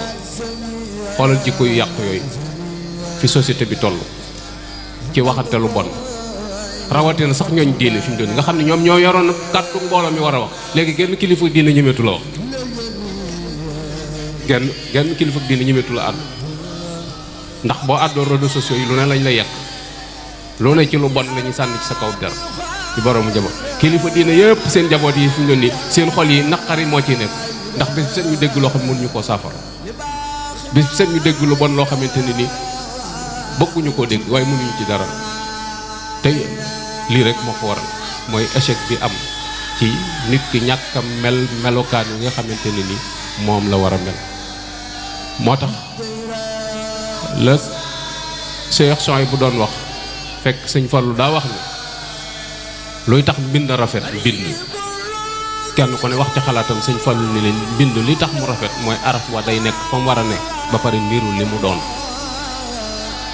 xoolal jikko yu yàqu yooyu fi société bi toll ci waxante lu bon rawatina sax ñooñ diine fi mu doon nga xam ne ñoom ñoo yoroon kàddu mbooloo mi war a wax léegi genn kilifa diine ñemeetu la wax genn kilifa diine ñemeetu la àddu ndax boo àddoo réseaux sociaux yi lu ne lañ la yekk lu ne ci lu bon la ñuy sànni ci sa kaw der ci boroomu jaboot kilifa diine yëpp seen jaboot yi fi mu doon nii seen xol yi naqari moo ciy nekk ndax bis seen ñu dégg loo xam ne mënuñu koo saafara bis seen ñu dégg lu bon loo xamante ne nii bëgguñu koo dégg waaye mënuñu ci dara te lii rek moo ko waral mooy échec bi am ci nit ki ñàkk a mel melokaan yi nga xamante ne ni moom la war a mel moo tax la Cheikh Souhaïbou bu doon wax fekk sëñ Fallu daa wax ne luy tax mbind rafet bind kenn ku ne wax ci xalaatam sëñ Fallu ni leen mbind li tax mu rafet mooy araf wa day nekk fa mu war a ne ba pare niru li mu doon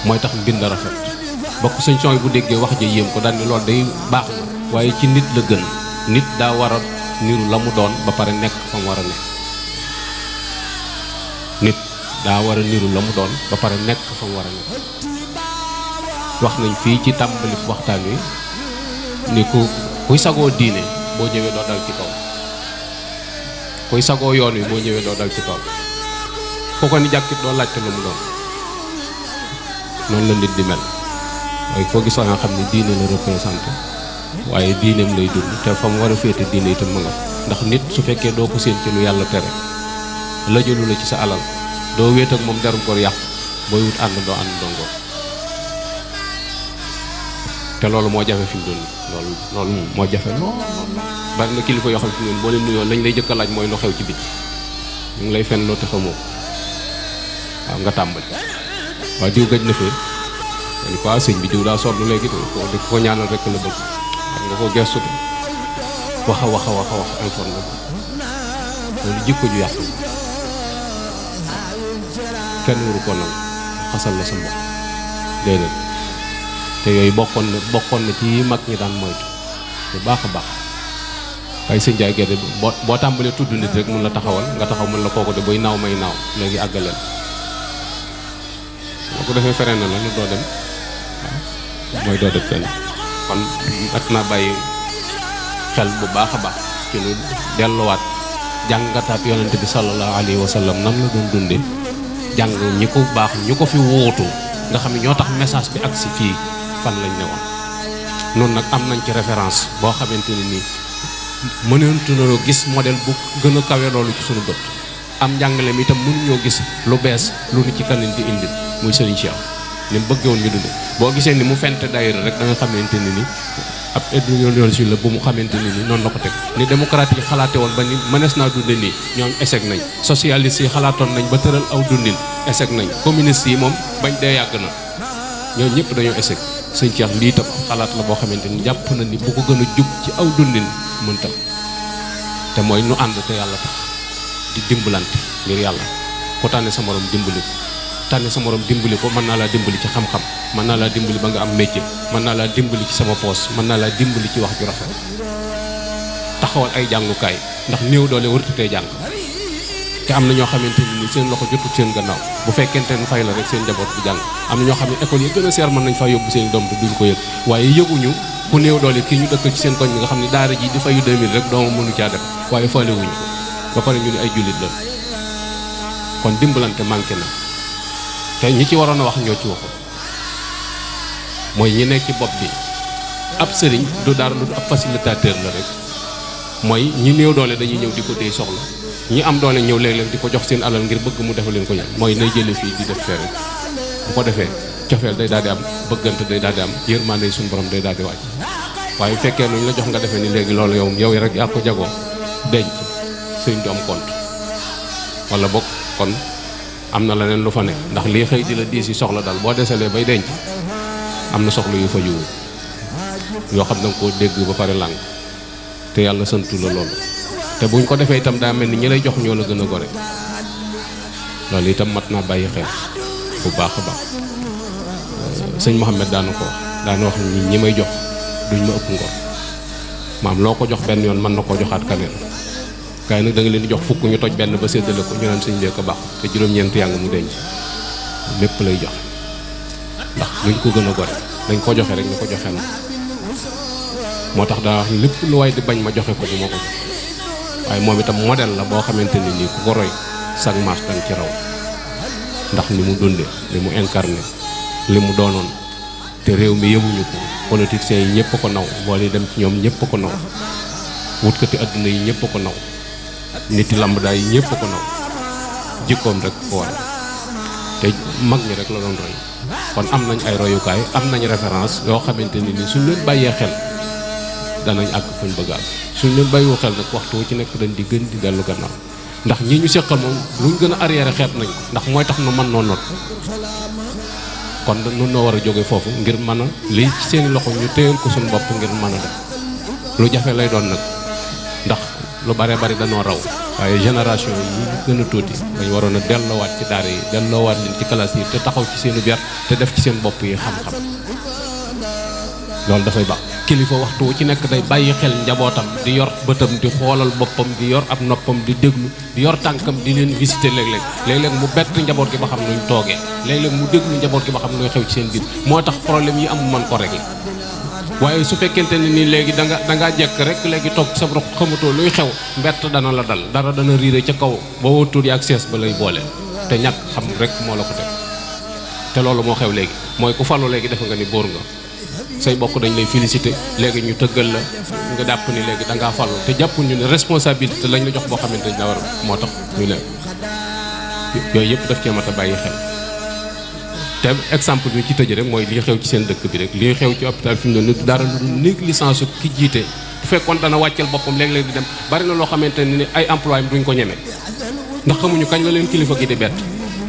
mooy tax mbind rafet bokk sëñ Souhaïbou bu déggee wax ja yéem ko daal ni loolu day baax na waaye ci nit la gën nit daa war a niru la mu doon ba pare nekk fa mu war a ne nit daa war a niru la mu doon ba pare nekk fa mu war a ne wax nañ fii ci tàmbali waxtaan wi ni kuy sagoo diine boo ñëwee doo dal ci kaw kuy sagoo yoon wi boo ñëwee doo dal ci kaw foo ko ni jàkkit doo laajte lu mu doon noonu la nit di mel waaye koo gis nga xam ne diine la représenté waaye diineem lay dund te fa mu war a féete diine itam ma nga ndax nit su fekkee doo ko séen ci lu yàlla tere la jëlu la ci sa alal doo wéet ak moom derum ko yàq booy wut ànd doo ànd dongoo te loolu moo jafe fi mu doon loolu moo jafe lool bari na kilifa yoo xam fi mu doon boo leen nuyoo lañ lay jëkk a laaj mooy lu xew ci bit ñu ngi lay fen loo te xamoo waaw nga tàmbali waaw diw gëj na fee dañ ko sëñ bi diw daa sonn léegi di ko ñaanal rek la bëgg xam nga ko gestu te wax informé loolu jikko ju yàqu kenn waru ko nangu xasal la sa mbokk déedéet te yooyu bokkoon na ci mag ñi daan moytu bu baax a baax waaye sëñ Ndiaye Guède boo tàmbalee tudd nit rek mun la taxawal nga taxaw mun la kooku de buy naaw may naaw léegi àggaleel boo ko defee feree na la lu doo dem waaw mooy doo def fenn kon at naa bàyyi xel bu baax a baax ci lu delluwaat jàngataat yonente bi sallallahu alayhi wa sallam nan la doon dundee jàng ñi ko baax ñu ko fi wóotu nga xam ne ñoo tax message bi agsi fii fan lañ ne woon noonu nag am nañ ci référence boo xamante ne nii mëneentunoo gis modèle bu gën a kawe loolu ci suñu bët am njàngale mi itam mënuñoo gis lu bees lu nu ci kanam di indi muy Serigne Cheikh ni mu bëggee woon ñu dunde boo gisee ni mu fent daayira rek da nga xamante ne ni ab idéologie la bu mu xamante ne ni noonu la ko teg ni démocrate yi xalaate woon ba ni mënees naa dunde nii ñoom échec nañ socialiste yi xalaatoon nañ ba tëral aw dundin échec nañ communiste yi moom bañ dee yàgg na ñoom ñëpp dañoo échec sëñ Cheikh lii tam xalaat la boo xamante ni jàpp na ni bu ko gën a jub ci aw dundin mën tam te mooy nu ànd te yàlla tax di dimbalante ngir yàlla ku tànne sa morom dimbali ko tànne sa morom dimbali ko mën naa laa dimbali ci xam-xam mën naa laa dimbali ba nga am métier mën naa laa dimbali ci sama poos mën naa laa dimbali ci wax ju rafet taxawal ay jàngukaay ndax néew doole wërtatee jàng te am na ñoo xamante ni seen loxo jotut seen gannaaw bu fekkente ne fay la rek seen njaboot bu jàng am na ñoo xam ne école yi gën a seer mën nañ faa yóbbu seen doom te duñ ko yëg waaye yëguñu ku néew doole kii ñu dëkk ci seen koñ bi nga xam ne daara ji di fayu 2000 rek doomam mënu caa def waaye faale wuñu ko ba pare ñu ne ay jullit la kon dimbalante manqué na te ñi ci waroon a wax ñoo ci waxu mooy ñi nekk ci bopp bi ab sëriñ du dara lu ab facilitateur la rek mooy ñi néew doole dañuy ñëw di ko téye soxla ñi am doole ñëw léeg-léeg di ko jox seen alal ngir bëgg mu defal leen ko ñaan mooy nay jële fii di def fee rek bu ko defee cofeel day daal di am bëggante day daal di am yërmande suñu borom day daal di wàcc waaye fekkee luñ la jox nga defee ni léegi loolu yow rek yaa ko jagoo denc sëriñ du am compte wala bokk kon am na leneen lu fa ne ndax lii xëy di la diis yi soxla daal boo desalee bay denc am na soxla yu fa yuwu yoo xam da nga koo dégg ba pare làng te yàlla santu la loolu te buñ ko defee itam daa mel ni ñi lay jox ñoo la gën a gore loolu itam mat naa bàyyi xel bu baax a baax sëñ Mouhamed daana ko wax daana wax ñi may jox duñ ma ëpp ngor maam loo ko jox benn yoon mën na koo joxaat kaneen kaay nag da nga leen di jox fukk ñu toj benn ba séddale ko ñu naan sëñ bee ko baax te juróom-ñeent yaa nga mu denc lépp lay jox ndax luñ ko gën a gore dañ ko joxe rek ñu ko joxe na moo tax daa wax lépp lu waay di bañ ma joxe ko bu ma ko jox waaye moom itam modèle la boo xamante ni nii ku ko roy sag maas danga ci raw ndax ni mu dunde li mu incarné li mu doonoon te réew mi yëbuñu ko politiciens yi ñëpp ko naw bool yi dem ci ñoom ñëpp ko naw wutkati adduna yi ñëpp ko naw nit yi lamb daay yi ñëpp ko naw jikkoom rek ko war te mag ñi rek la doon roy kon am nañ ay royukaay am nañ référence yoo xamante ni nii suñ leen bàyyee xel danañ àgg fuñ bëgg a àgg suñ leen bàyyiwoo xel nag waxtu ci nekk dañ di gën di dellu gannaaw ndax ñii ñu seqal moom luñ gën a arrière xeet nañ ko ndax mooy tax nu mën noo not kon nun noo war a jóge foofu ngir mën a lii ci seeni loxo ñu téyal ko suñu bopp ngir mën a def lu jafe lay doon nag ndax lu bare bari dañoo raw waaye génération yi gën a tuuti dañ waroon a delloowaat ci daara yi delloowaat leen ci classe yi te taxaw ci seenu biir te def ci seen bopp yi xam-xam loolu dafay baax kilifa waxtu ci nekk day bàyyi xel njabootam di yor bëtam di xoolal boppam di yor ab noppam di déglu di yor tànkam di leen visiter léeg-léeg mu bett njaboot gi ba xam nuñ toogee léeg-léeg mu déglu njaboot gi ba xam luy xew ci seen biir moo tax problème yi am mën ko régler waaye su fekkente ne nii léegi da ngaa jekk rek léegi toog sa rox xamatoo luy xew mbett dana la dal dara dana riire ca kaw ba wóotul ak sees ba lay boole te ñàkk xam rek moo la ko teg te loolu moo xew léegi mooy ku falu léegi defe nga ni bóor nga say bokk dañ lay félicité léegi ñu tëggal la nga jàpp ni léegi da ngaa falu te jàpp ñu ne responsabilité lañ la jox boo xamante ni la war moo tax ñu ne yooyu yëpp daf cee mat a bàyyi xel te exemple bi ci tëj rek mooy li xew ci seen dëkk bi rek li xew ci hôpital fi mu ne dara lu négligence su ki jiite bu fekkoon dana wàcceel boppam léeg-léeg di dem bari na loo xamante ni ay employé duñ ko ñeme ndax xamuñu kañ la leen kilifa gi di bett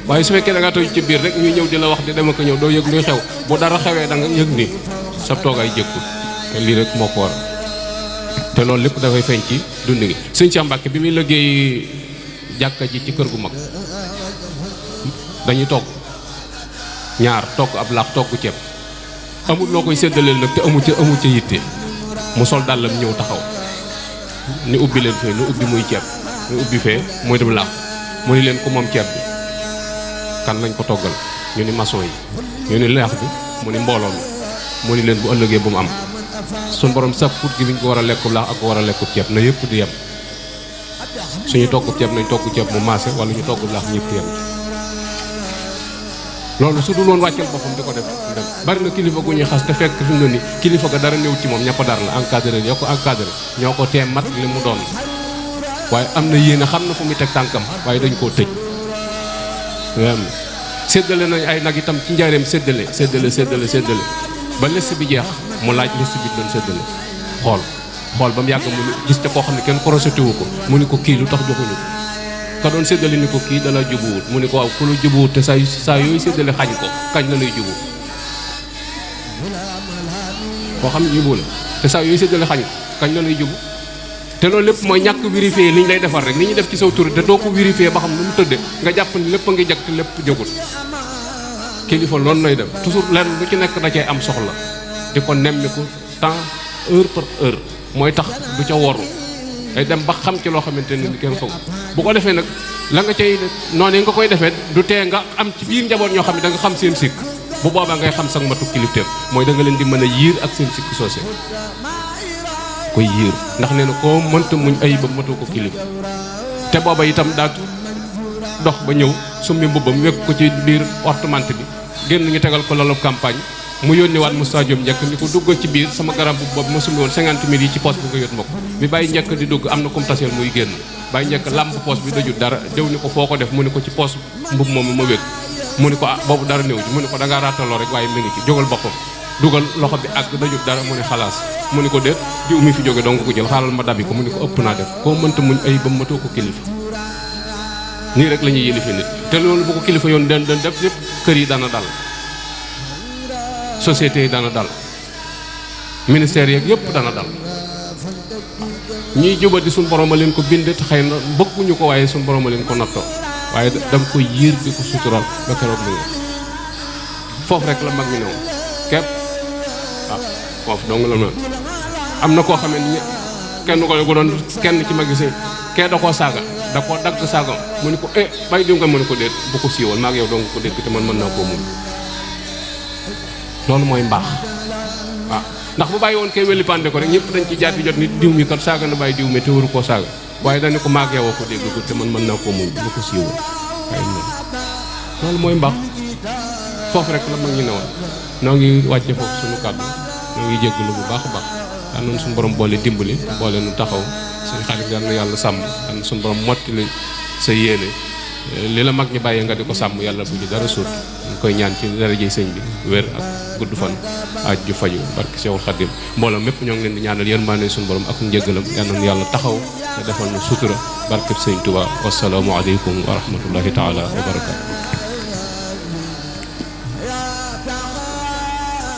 waaye su fekkee da ngaa toog ci biir rek ñuy ñëw di la wax di dem ak ñëw doo yëg luy xew bu dara xewee da nga yëg ni sa toogaay jékkul te lii rek moo ko war te loolu lépp dafay feeñ ci dund gi sëñ Cheikh Mbacke bi muy liggéey jàkka ji ci kër gu mag dañuy togg ñaar togg ab laax togg ceeb amul loo koy séddaleel nag te amu ca yitte mu sol dàllam ñëw taxaw ni ubbi leen fee nu ubbi muy ceeb nu ubbi fee muy dem laax mu ni leen ko moom ceeb bi kan lañ ko toggal ñu ni maçon yi ñu ni laax bi mu ni mbooloo mi mu ni leen bu ëllëgee bu mu am suñ borom sax fut gi biñ ko war a lekkub laax ak ko war a lekkub ceeb na yëpp di yem suñu toggub ceeb nañ togg ceeb mu maase wala ñu toggub laax ñëpp yem loolu su dul woon wàccal boppam di ko def dem bari na kilifa gu ñuy xas te fekk fi mu ne ni kilifa ga dara néew ci moom ñappa dar la encadré ñoo ko encadré ñoo ko tee mat li mu doon waaye am na yéene xam na fu muy teg tànkam waaye dañ koo tëj séddale nañ ay nag itam ci njaareem séddale ba liste bi jeex mu laaj liste bi doon séddale xool ba mu yàgg mu gis te koo xam ne kenn corosité wu ko mu ni ko kii lu tax joxuñu ko ka doon séddale ni ko kii dala jubuwut mu ni ko waaw ku la jubuwut te saa yooyu séddale xañ ko kañ la lay jubu koo xam ne jubu la te saa yooyu séddale xañ ko kañ la lay jubu te loolu lépp mooy ñàkk vérifier li ñu lay defar rek li ñuy def ci saw tur te doo ko vérifier ba xam nu mu tëdde nga jàpp ni lépp a ngi jag te lépp jógul kilifa loolu lay def toujours lenn lu ci nekk da cay am soxla di ko nemmiku temps heure par heure mooy tax du ca woru day dem ba xam ci loo xamante ni kenn xamul bu ko defee nag la nga cay noonu nga koy defee du tee nga am ci biir njaboot ñoo xam ne da nga xam seen sikk bu boobaa ngay xam sax matu kilifteef mooy da nga leen di mën a yiir ak seen sikk soosé koy yiir ndax nee na koo mënta muñ ayibam matoo ko kilif te booba itam daa dox ba ñëw summi mbubbam wekk ko ci biir ortemante bi génn ñu tegal ko lalub campagne mu yónni waat Moussa Diom njëkk ni ko duggal ci biir sama garab bu boobu ma summi woon 50 000 yi ci poche bi nga yót ma ko bi bàyyi njëkk di dugg am na comme taseel muy génn bàyyi njëkk làmb poche bi dajut dara jëw ni ko foo ko def mu ni ko ci poche mbub moomu ma wékk mu ni ko ah boobu dara néew ji mu ni ko da ngaa raataloo rek waaye mi ngi ci jógal boppam dugal loxo bi àgg dajut dara mu ni xalaas mu ni ko déet jiw mi fi jóge donc ko jël xaaral ma dabi ko mu ni ko ëpp naa def koo mënta muñ ay ba matoo ko kilifa nii rek la ñuy yëlife nit te loolu bu ko kilifa yoon den def yëpp kër yi dana dal société yi dana dal ministère yeeg yëpp dana dal ñuy jubati suñ borom a leen ko bind te xëy na bëgguñu ko waaye suñ borom a leen ko nattoo waaye da nga koy yiir di ko sutural ba keroog mu ngi foofu rek la mag mi ne woon képp waaw foofu dong la noonu am na koo xamee ni kenn ko doon kenn ci mag gi kee da koo saaga da koo dagg saagam mu ni ko bay diw nga mu ni ko déet bu ko siiwal maa ngi yow dong ko dégg te man mën naa koo muñ loolu mooy mbaax waaw ndax bu bàyyi woon kay weli pande ko rek ñëpp dañ ci jaati jot nit diw mi kat saaga na bàyyi diw mi te waru koo saaga waaye dañu ko maagee woo ko dégg ko te man mën naa koo muñ lu ko siiwoo waaye loolu mooy mbaax foofu rek la mag ñu ne woon noo ngi wàcce foofu suñu kàddu noo ngi jéggalu bu baax a baax daan nañ suñu borom boole dimbali boole nu taxaw suñu xarit yal na yàlla sàmm daan suñu borom mottali sa yéene li la mag ñi bàyyee nga di ko sàmm yàlla bu ñu dara suut ñu koy ñaan ci darajey sëñ bi wér ak gudd fan aaj ju faju barke Seexul Xaddim mbooloo mépp ñoo ngi leen di ñaanal yërmande suñu borom ak njëggalam yal na yàlla taxaw te defal ñu sutura barke sëñ Tuubaa wassalaamu aleykum wa rahmatullahi taala wa barakaatu